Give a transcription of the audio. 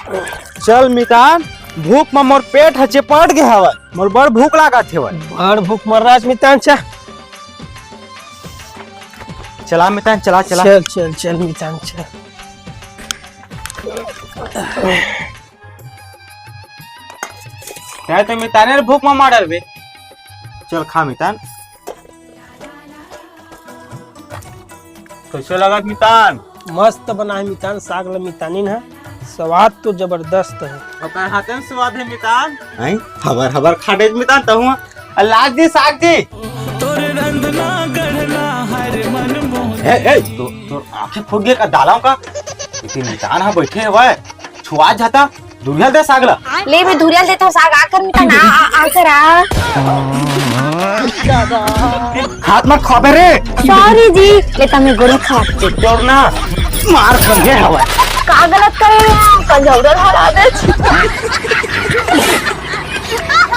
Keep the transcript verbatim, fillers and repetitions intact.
चल मितान, भूख म मोर पेट ह चेपट गे हवय, मोर बड़ भूख लागत हवय। बड़ भूख मर रहा आज मितान, चल। चला मितान, चला, चला। चल, चल, चल मितान, चल। तैं तो मिताने भूख म मारल बे। चल खा मितान। कइसे लगत मितान? मस्त बना हे मितान, साग ल मितानिन ह, स्वाद तो जबरदस्त हे। ओकर हाथे में स्वाद हे मितान। हैं? हबर हबर खा डे मितान तहूँ। अ, लाग जी साग जी। तोर रंधना गढ़ना हर मन मोहन। ए, ए, तो, तोर आँखें फूट गे का दालव का? इतनी मितान ह बइठे हवय, छुआ जाता। धुरिया ल दे साग ला। ले बे, धुरिया ल देथंव साग, आकर मितान, आ, आ, आकर आ। हाथ मत खाबे रे। Sorry जी, ले त मैं गोड़ खात। तोर ना मार संगे हवय। का गलत करे रे, कंझौरल हरा दे।